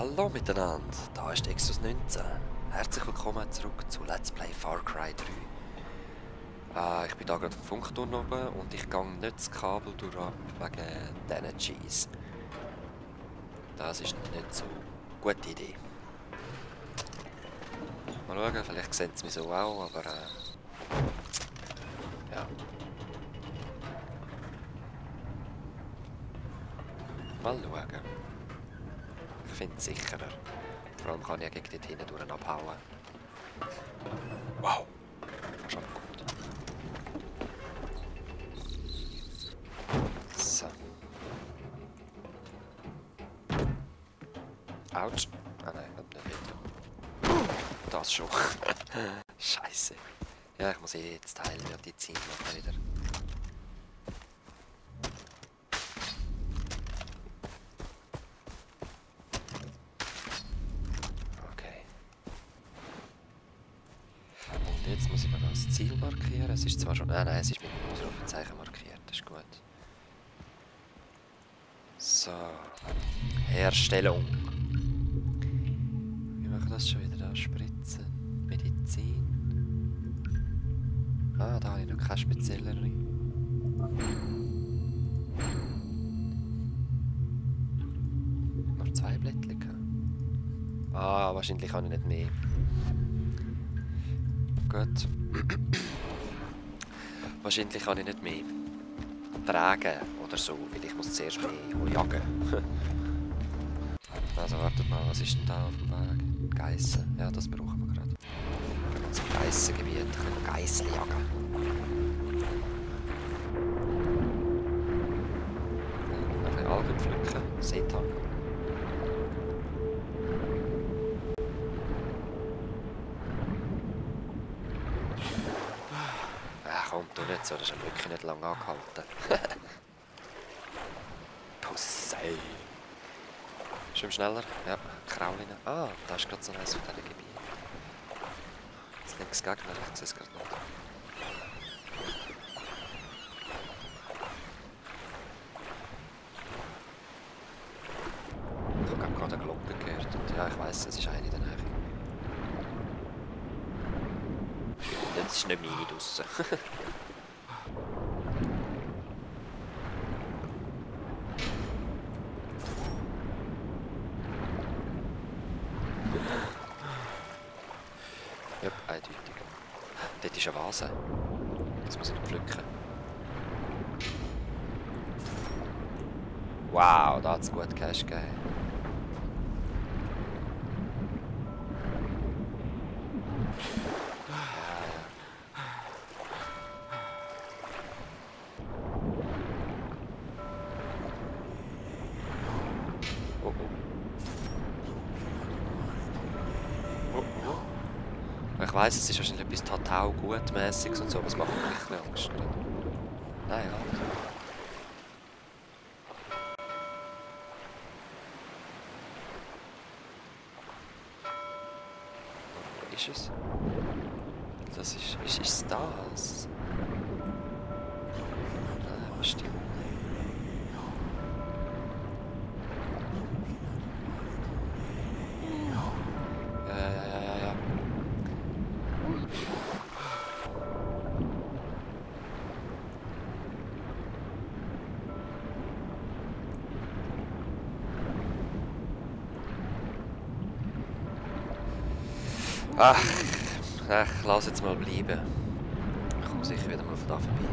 Hallo miteinander, da ist Exos 19. Herzlich willkommen zurück zu Let's Play Far Cry 3. Ich bin da gerade vom Funkturm oben und ich gehe nicht das Kabel durch wegen diesen Cheese. Das ist nicht so eine gute Idee. Mal schauen, vielleicht sehen sie mich so auch, aber ja. Mal schauen. Ich finde es sicherer. Vor allem kann ich ja gegen dort hinten durch abhauen. Wow! Fast abgekommen. So. Autsch! Ah nein, nicht wieder. Das schon. Scheiße. Ja, ich muss jetzt teilen, ja, die ziehen nachher wieder. Okay. Und jetzt muss ich mir das Ziel markieren. Es ist zwar schon... nein, es ist mit dem Ausrufezeichen markiert. Das ist gut. So. Herstellung. Wie machen wir das schon wieder? Da spritzen. Medizin. Ah, da habe ich noch keine speziellere. Noch 2 Blättchen. Ah, wahrscheinlich kann ich nicht mehr. Gut. Wahrscheinlich kann ich nicht mehr tragen oder so, weil ich muss zuerst mehr jagen. Also wartet mal, was ist denn da auf dem Weg? Geissen. Ja, das brauchen wir gerade. Gehen wir zum Geissengebiet, können wir Geissen jagen. Ein bisschen Algen pflücken, Seetang. Komm, du nicht so, das ist wirklich nicht lange angehalten. Pussy. Schön schneller. Ja, Krauline. Ah, da ist gerade so eins von diesen Gebieten. Jetzt links Gegner, ich sehe es gerade nicht. Ich habe gerade eine Glocke gehört und ja, ich weiss, es ist eine in der Nähe. Das ist nicht meine draussen. Ja, eindeutig. Dort ist eine Vase. Das muss ich noch pflücken. Wow, da hat es gut Cash gegeben. Oh, oh. Ich weiss, es ist wahrscheinlich etwas total gutmässiges und so, aber es macht mir ein bisschen Angst. Nein, halt. Wo ist es? Das ist es das? Nein, bestimmt nicht. Ja. Ach, lass jetzt mal bleiben. Ich komme sicher wieder mal von da vorbei.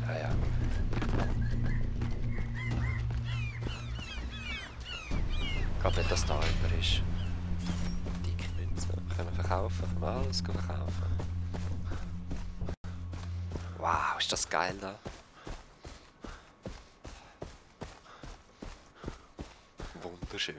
Ja. Ich glaube nicht, dass da jemand ist. Können wir verkaufen, können wir alles verkaufen. Wow, ist das geil da. Wunderschön.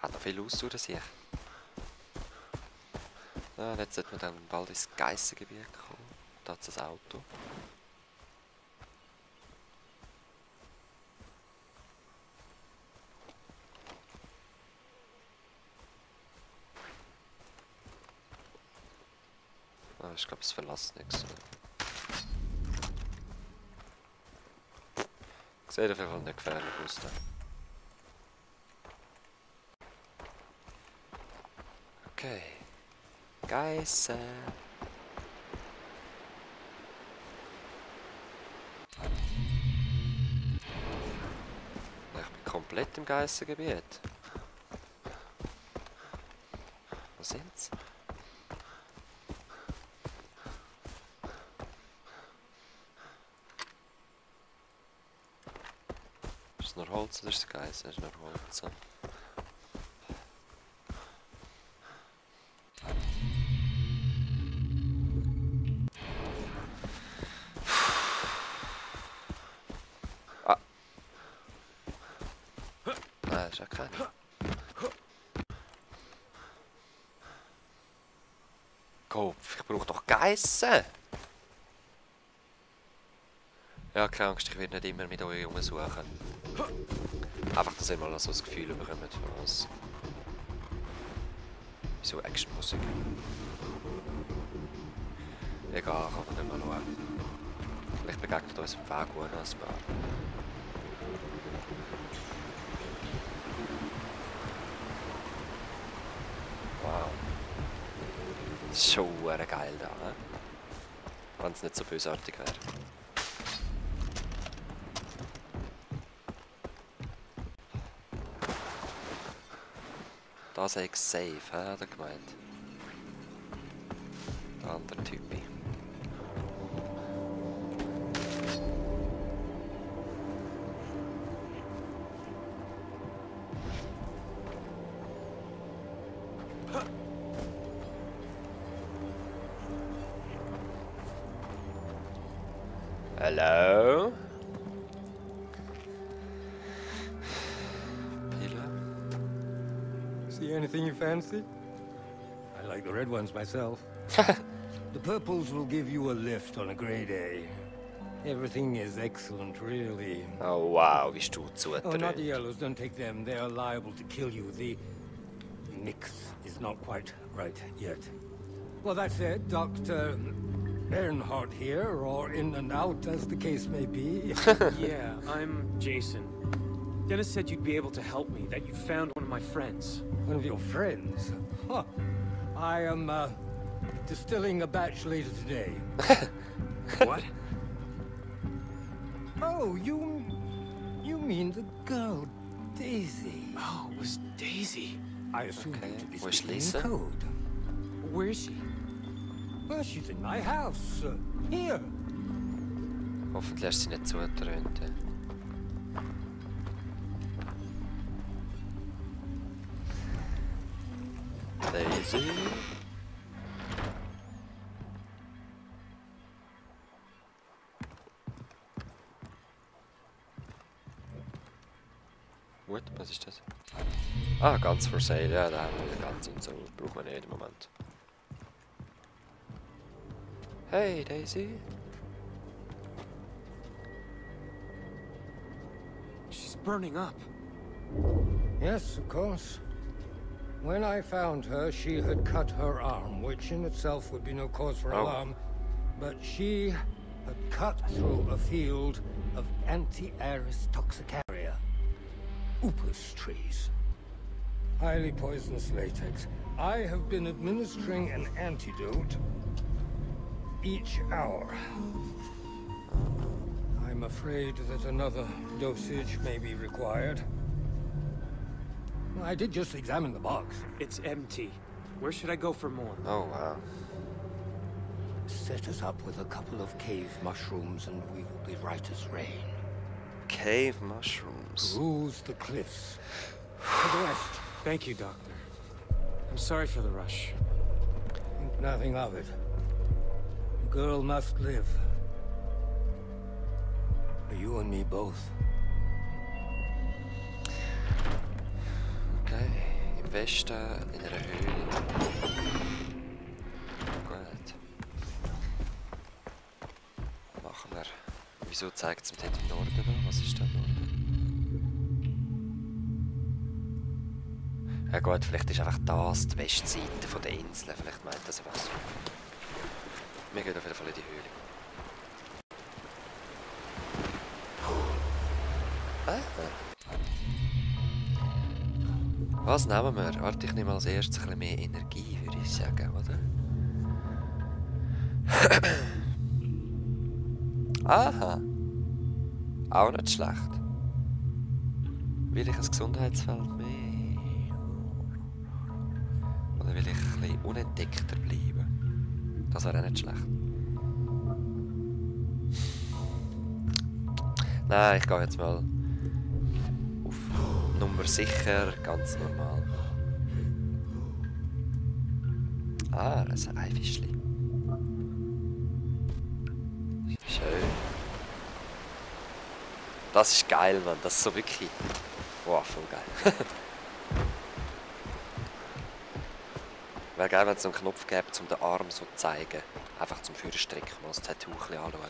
Hat noch viel Aussicht. Ja, jetzt sollten wir dann bald ins Geissengebiet kommen. da das Auto. Ah, ich glaube, es verlässt nichts. Sieht auf jeden Fall nicht gefährlich aus. Da. Okay. Geissen. Ich bin komplett im Geissengebiet. Wo sind's? Ist es nur Holz oder ist es Geissen? Ist nur Holz. Nein, ist auch kein. Kopf, ich brauche doch Geissen! Ja, keine Angst, ich werde nicht immer mit euch umsuchen. Einfach, dass ihr mal so das Gefühl bekommt, was. So Actionmusik. Egal, kann man nicht mal schauen. Vielleicht begegnet uns im Weg gut als Paar. Wow. Das ist schon geil da, ne? Wenn es nicht so bösartig wäre. Da sei ich safe, hat er gemeint. Der andere Typi. Hello? See anything you fancy? I like the red ones myself. The purples will give you a lift on a grey day. Everything is excellent, really. Oh wow, bist du Oh, zutrönt. not the yellows. Don't take them. They are liable to kill you. The mix is not quite right yet. Well, that said, Dr. Bernhardt here, or in and out, as the case may be. Yeah, I'm Jason. Dennis said you'd be able to help me, that you found one of my friends. One of your friends? Huh. I am, distilling a batch later today. What? Oh, you mean the girl, Daisy. Oh, it was Daisy. I assume Okay, you to be where's speaking Lisa? code. Where is she? Well, she's in my house. Here. Hoffentlich hast du sie nicht zutrönt. Daisy. Gut, was ist das? Ah, ganz for sale, ja, da haben wir ganz und so. Brauchen wir nicht im Moment. Hey, Daisy. She's burning up. Yes, of course. When I found her, she had cut her arm, which in itself would be no cause for Oh. alarm. But she had cut through a field of Anti-Aris toxicaria. Upas trees. Highly poisonous latex. I have been administering an antidote each hour. I'm afraid that another dosage may be required. I did just examine the box. It's empty. Where should I go for more? Oh, wow. Set us up with a couple of cave mushrooms and we will be right as rain. Cave mushrooms. Cruise the cliffs. For the rest, Thank you, Doctor. I'm sorry for the rush. think nothing of it. The girl must live. For you and me both. Okay, im Westen in einer Höhle. Gut. Hunger. Wieso zeigt es mir dort im Norden an? Was ist da im Norden? Ja gut, vielleicht ist einfach das die Westseite von der Insel. Vielleicht meint das einfach so. Wir gehen auf jeden Fall in die Höhle. Was nehmen wir? Warte, ich nehme als erstes ein bisschen mehr Energie, würde ich sagen, oder? Aha. Auch nicht schlecht. Will ich ein Gesundheitsfeld mehr? Oder will ich ein bisschen unentdeckter bleiben? Das wäre auch nicht schlecht. Nein, ich gehe jetzt mal auf Nummer sicher, ganz normal. Ah, das ist ein Eifischli. Schön. Das ist geil, Mann. Das ist so wirklich... Wow, voll geil. Wäre geil, wenn es so einen Knopf gäbe, um den Arm so zu zeigen. Einfach zum Führerstrecken mal das Tattoo ein bisschen anschauen.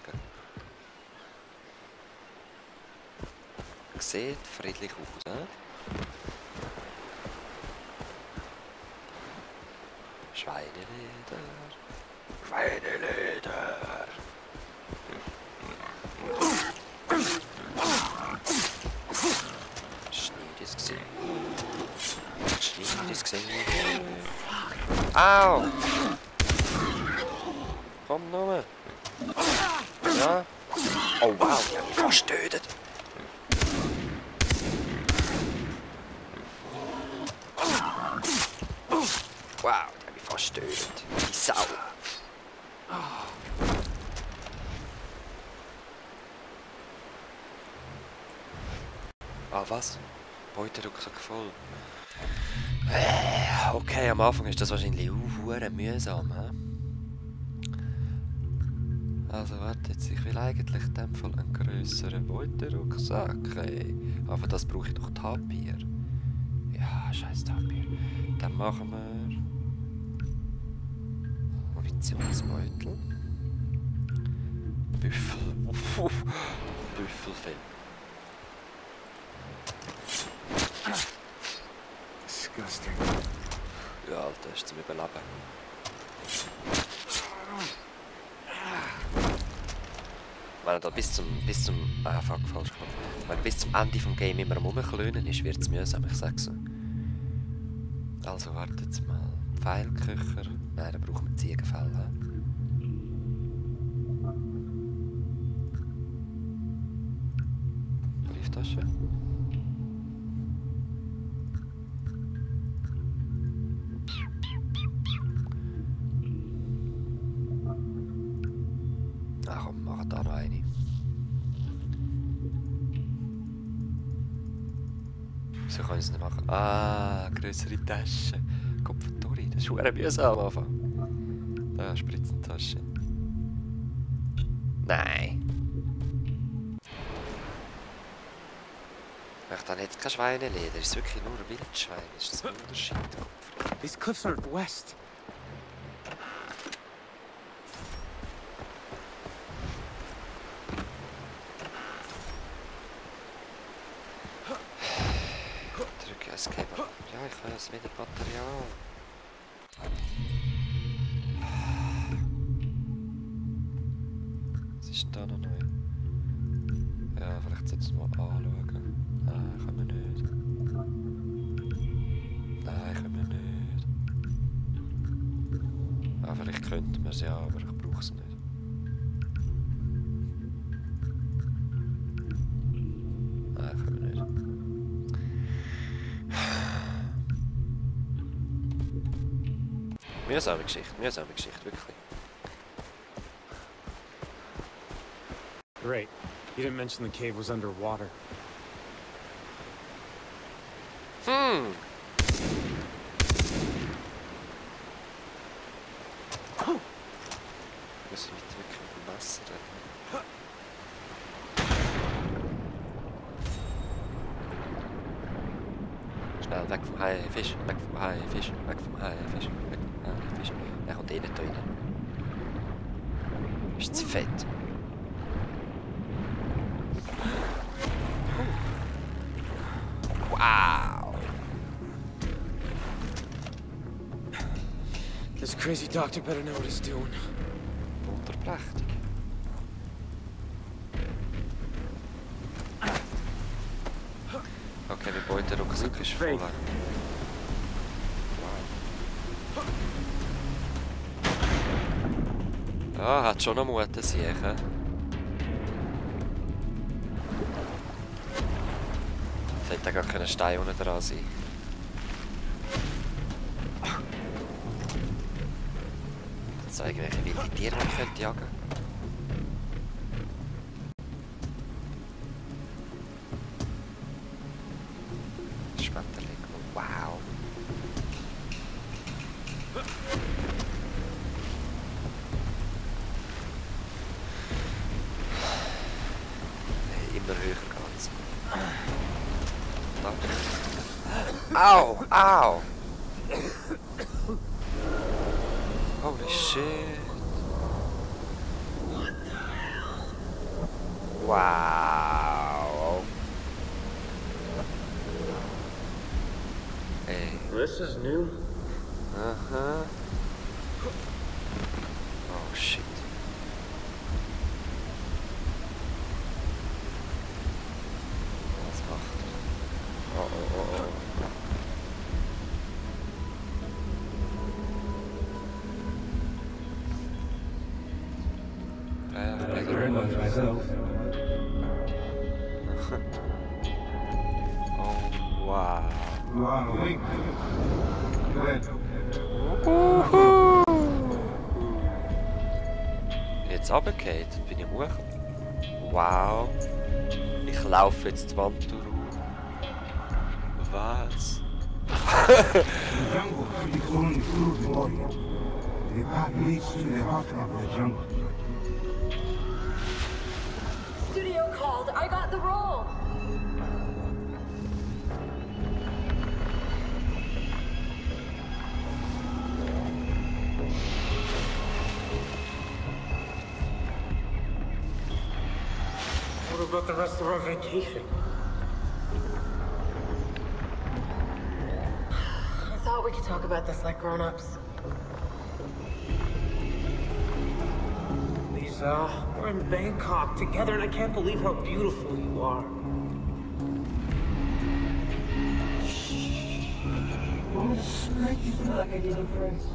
Sieht friedlich aus, ne? Schweineleder. Schweineleder. Schneid ist gesehen. Schneid ist gesehen. Au! Komm nochmal. Ja. Oh wow, ich hab mich fast getötet. Wow, die hat mich fast getötet. Die Sau. Ah, was? Beuterucksack voll. Okay, am Anfang ist das wahrscheinlich hure mühsam, he? Also warte jetzt, ich will eigentlich in dem Fall einen grösseren Beuterucksack. Hey. Aber das brauche ich doch Tapir. Ja, scheiß Tapir. Dann machen wir Munitionsbeutel. Büffel. Büffelfell. Disgusting. Ja, Alter, ist zum Überleben. Wenn er da bis zum fuck, falsch gemacht. Wenn bis zum Ende des Games immer am Rumklönen ist, wird es mühsam, ich sag's so. Also wartet jetzt mal. Pfeilköcher. Nein, da brauchen wir Ziegenfell. Brieftasche. Ach komm, wir machen da noch eine. So kann ich es nicht machen. Ah, größere Tasche. Kopftori, das ist schon mühsam am Anfang. Da, Spritzentasche. Nein. Ach, dann jetzt kein Schweineleder, es ist wirklich nur Wildschwein. Das ist ein Unterschied. These cliffs are west. Drücke Escape. Ja, ich habe jetzt wieder Material. Was ist denn da noch neu? Ja, vielleicht sollte ich es mal anschauen. Nein, können wir nicht. Nein, können wir nicht. Ah, vielleicht könnten wir es ja, aber ich brauche es nicht. Nein, können wir nicht. Mühsame Geschichte, wirklich. Great. You didn't mention the cave was underwater. Ich muss nicht wirklich mit dem Messer rennen. Schnell, weg vom Haifisch, weg vom Haifisch, weg vom Haifisch, weg vom Haifisch. Er kommt eh nicht da rein. Ist zu fett. crazy doctor better know what he's doing. Wunderprächtig. Okay, mein Beuterucksack ist voll. Ja, hat schon noch Mut, das sehe ich. Es hätte gar keinen Stein unten dran sein. So irgendwelche wilde Tiere, die ich könnte jagen. Schmetterling, wow. Immer höher geht's. Au, au! Holy shit! What the hell? Wow! Hey. This is new. Uh-huh. Oh shit. Was macht er? Oh oh oh oh. Very much myself. Oh wow. You are awake. Good. Jetzt runtergefallen, bin ich am Hoch. Wow. Ich laufe jetzt die Wand durch. Was? The jungle speaks only through the warrior. The path leads to the heart of the jungle. Studio called. I got the role. What about the rest of our vacation? I thought we could talk about this like grown-ups. Lisa, we're in Bangkok together and I can't believe how beautiful you are. Like you feel like I did it first.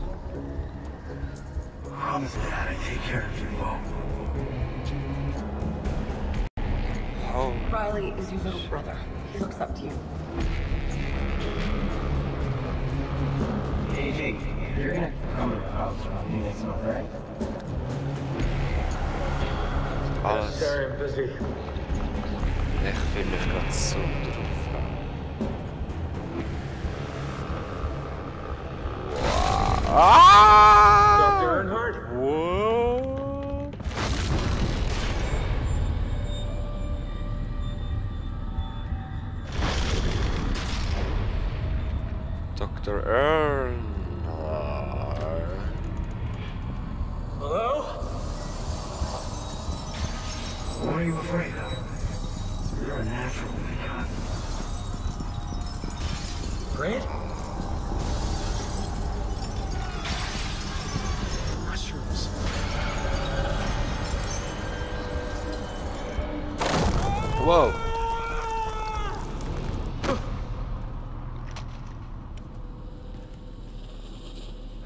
Promise me how to take care of you both. Oh. Riley is your little brother. He looks up to you. Hey, Jake, you're gonna come to the house around me next month, right? Alles. Sorry, I'm busy. Ich fühle mich gerade so drauf. Ah! Dr. Earnhardt? Whoa! Dr. Earnhardt. Hello? What are you afraid of? You're a natural, Leon. Fred? Mushrooms. Whoa!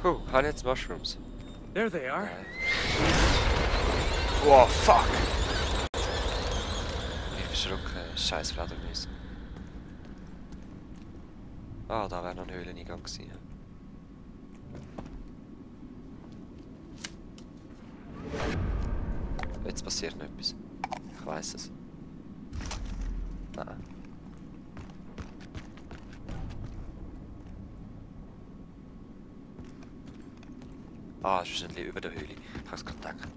Whew, Hanet's mushrooms. There they are. Wow, fuck! Ich verschlucke, scheiß Fledermäuse. Ah, da wäre noch ein Höhleneingang gewesen. Jetzt passiert noch etwas. Ich weiss es. Nein. Ah, es ist ein bisschen über der Höhle. Ich habe es gerade gedacht.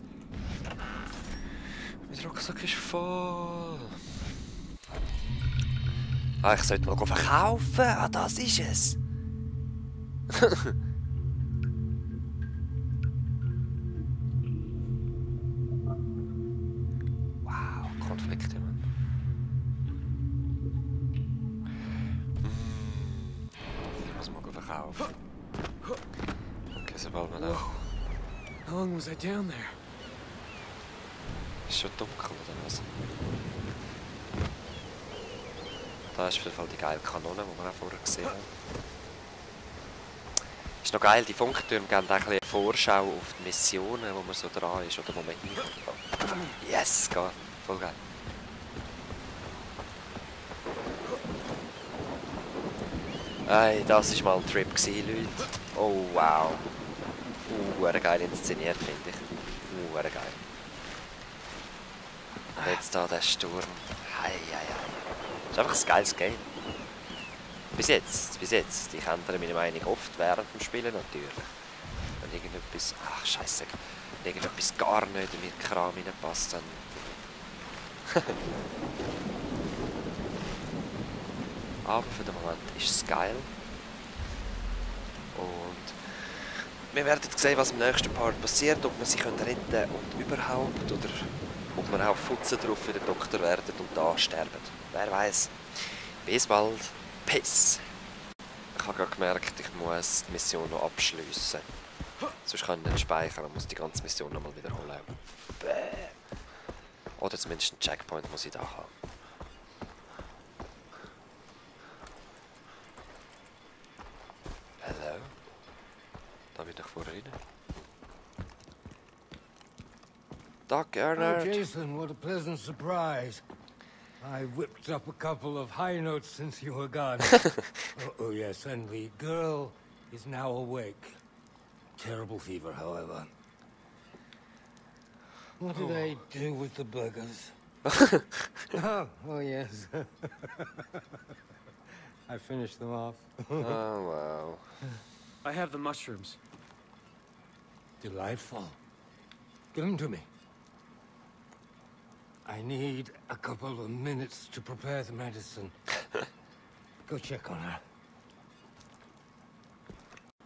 Mein Rucksack ist voll. Ah, ich sollte mal verkaufen. Ah, das ist es. Wow, Konflikte, Mann. Ich muss mal verkaufen. Okay, sobald man auch... How long was I down there? Ist schon dunkel, oder was? Da ist auf jeden Fall die geile Kanone, die wir auch vorher gesehen haben. Ist noch geil, die Funktürme geben auch ein bisschen eine Vorschau auf die Missionen, wo man so dran ist oder wo man hinkommt. Yes, geht. Voll geil. Hey, das war mal ein Trip, Leute. Oh, wow. Geil inszeniert, finde ich. Geil. Und jetzt da der Sturm. Hei. Das ist einfach ein geiles Game. Bis jetzt. Ich ändere meine Meinung oft während dem Spielen natürlich. Wenn irgendetwas... Ach, scheisse. Wenn irgendetwas gar nicht in meinen Kram reinpasst, dann... Aber für den Moment ist es geil. Und... wir werden sehen, was im nächsten Part passiert, ob wir sie retten können und überhaupt, oder ob wir auch Futzen drauf wie der Doktor werden und da sterben. Wer weiß. Bis bald. Peace. Ich habe gerade gemerkt, ich muss die Mission noch abschliessen. Sonst kann ich nicht speichern und muss die ganze Mission nochmal wiederholen. Oder zumindest einen Checkpoint muss ich da haben. Hello? Da bin ich vorher rein. Doc Earnhardt. Oh, Jason, what a pleasant surprise. I whipped up a couple of high notes since you were gone. Oh, yes, and the girl is now awake. Terrible fever, however. What did I do with the burgers? Oh, yes. I finished them off. Oh, wow. I have the mushrooms. Delightful. Give them to me. I need a couple of minutes to prepare the medicine. Go check on her.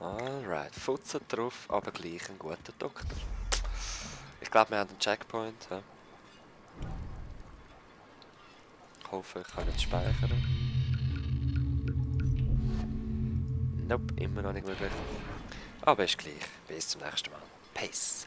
Alright, Futzen drauf, aber gleich ein guter Doktor. Ich glaube, wir haben einen Checkpoint. Ja. Ich hoffe, ich kann jetzt speichern. Nope, immer noch nicht möglich. Aber ist gleich. Bis zum nächsten Mal. Peace.